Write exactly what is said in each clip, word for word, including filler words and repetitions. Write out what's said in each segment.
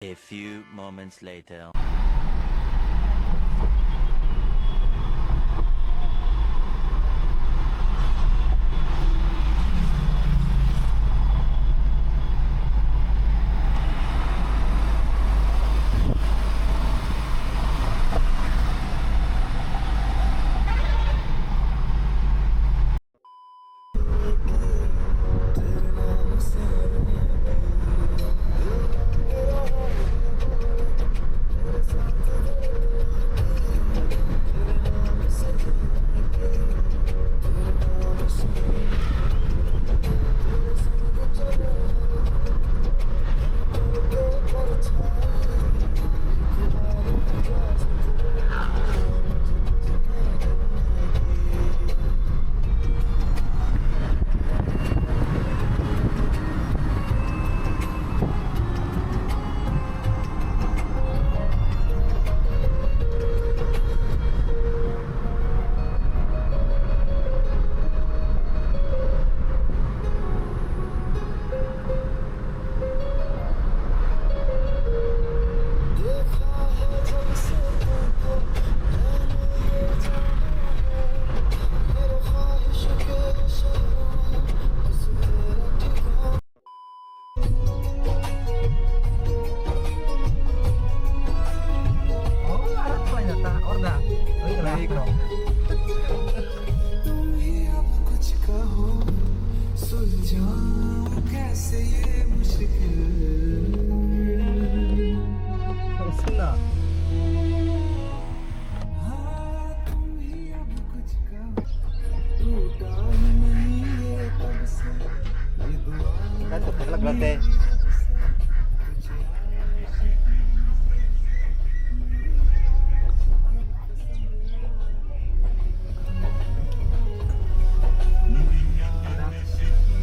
A few moments later.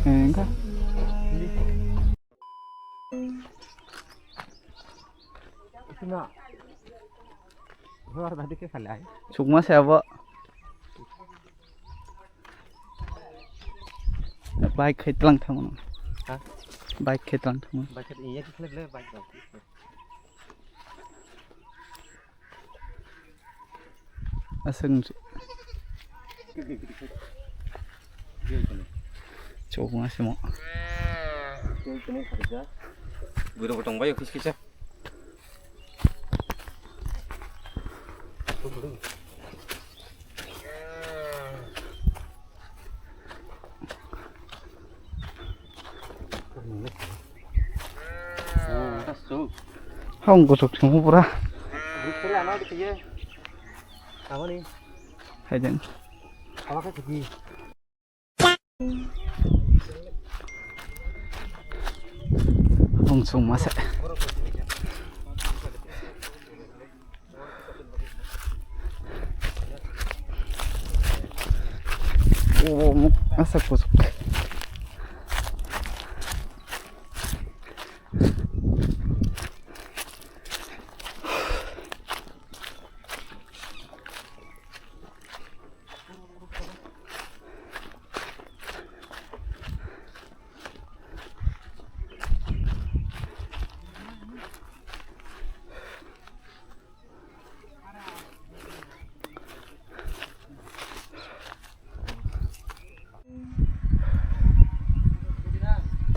Engka. Chukma se abo. Bike khai tlang thangmano. Ha? Bike khai tlang thangmano. Bike khai iya khlai le bike rok. Aswk wngsi. Chukma simo. Bwrwi bo tongbai office kisa. Hong kuchuk thwngmung pura. Hai jeng. Hong chwng masa. O, muk asa kusuk.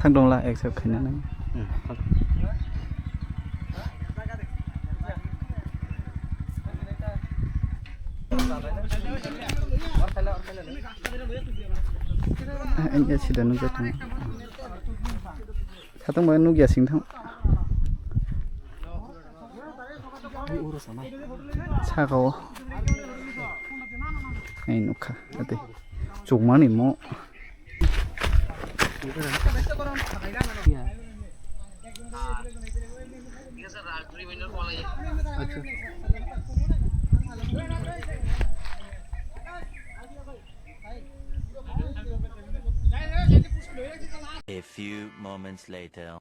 Thang dong la accept khaina nang. Ang ya sida nugwi thang. Satung bai nugya sing thang. Saka o. Ai nukha ate. Chukmani mo. A few moments later.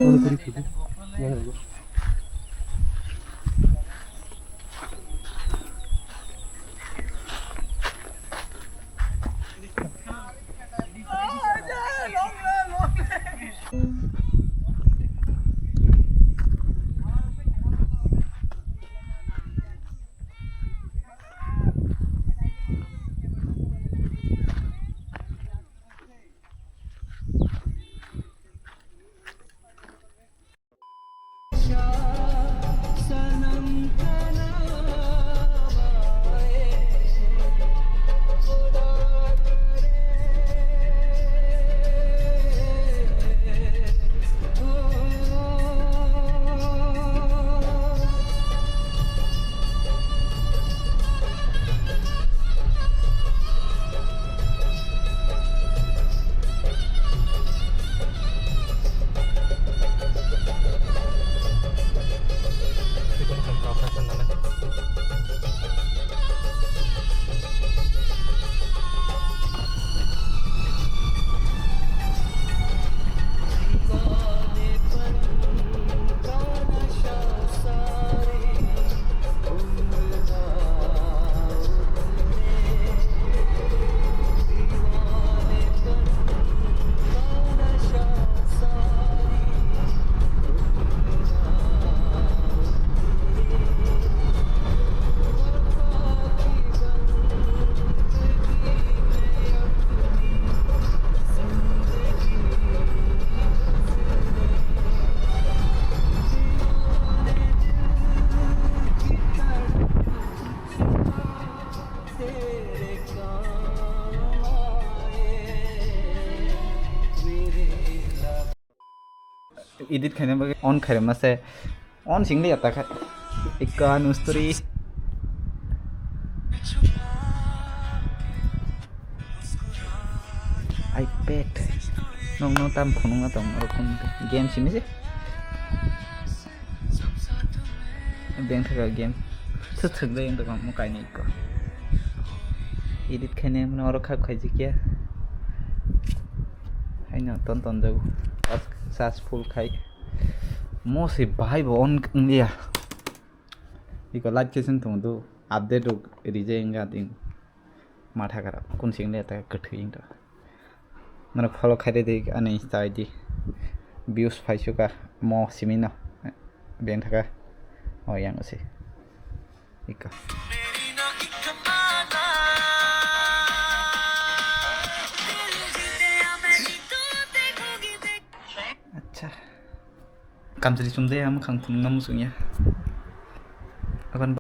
Edit khaina bagwi on khairokma se. On sing liya ta kha. Ikka nusturi. iPad. Nong no tam phunung na tong oro phun game simi se. Beng thaka game. Thwk thwk dai wng tong mo kainwi ikko. Edit khaina mano oro khak khaijikya. Haino ton ton jago. Charge full khai. Mo se bahai bo on wngya. Iko light khe swn thung do update rok rijai wngya ding. Matha kara kun sing le ta kwthwi wng to. Norok follow khai de ani chai di. Views phai suka mo simi no. Beng thaka. O yang se. Iko. Acha. Kamchwlwi chumjaya mwkhang phunukna muchungya. Aboni